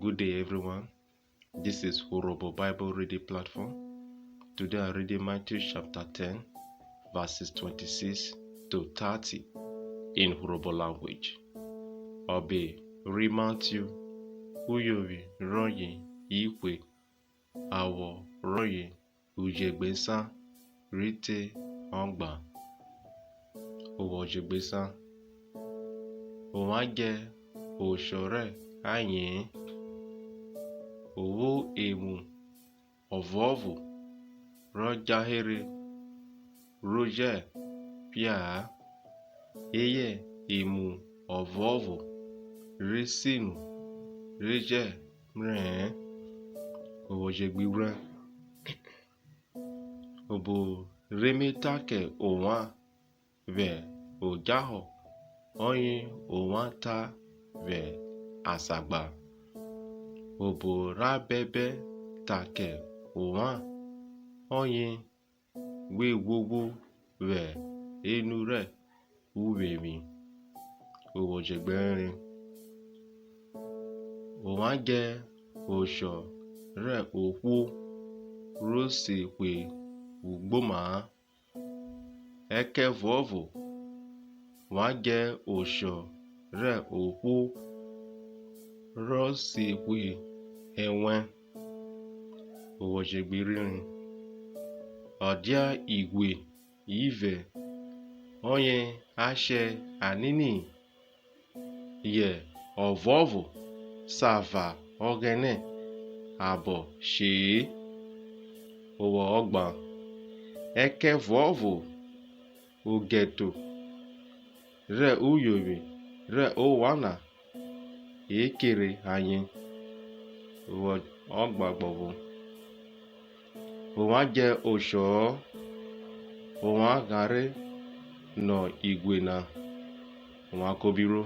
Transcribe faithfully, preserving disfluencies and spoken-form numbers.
Good day, everyone. This is Urhobo Bible Reading Platform. Today I'm reading Matthew chapter ten, verses twenty-six to thirty in Urhobo language. Ọbe ri Matthew, uyovwi rọye ihwe, awọ rọye ujegbe esan rhi te ọgban. Owọ ujegbe esan. Ovwan djẹ oshọ rẹ aye-en, o vwo emu ọvuọvo rọ djahere ro jẹ phia-a, eyẹ emu ọvuọvo re sinu re jẹ mrẹ-ẹ. Owọ ujegbe ighwrẹn. Obo re me ta kẹ ovwan vwẹ odjahọ, ọye ovwan ta vwẹ asagba. Obo ra bẹbẹ ta kẹ ovwan, ọye we ghwoghwo vwẹ enu rẹ uwevwi. Owọ ujegbe ẹrenren. Ovwan djẹ oshọ rẹ ohwo ro se hwe ugboma-a, ẹkẹvuọvo wa djẹ oshọ rẹ ohwo rọ se hwe ẹwẹn. Owọ ujegbe irhirin. Ọ dia ihwe ivẹ, ọye a shẹ anini-i, yẹ ọvuọvo sa va Ọghẹnẹ abọ she-e. Owọ ọgban. Ẹkẹvuọvo ogeto rẹ uyovwi rẹ ovwan na e kere ayen. Owọ ọgban gbọvo. Ovwan djẹ oshọ-ọ, ovwan ghanre nọ ihwe na, ovwan ko bi ruo.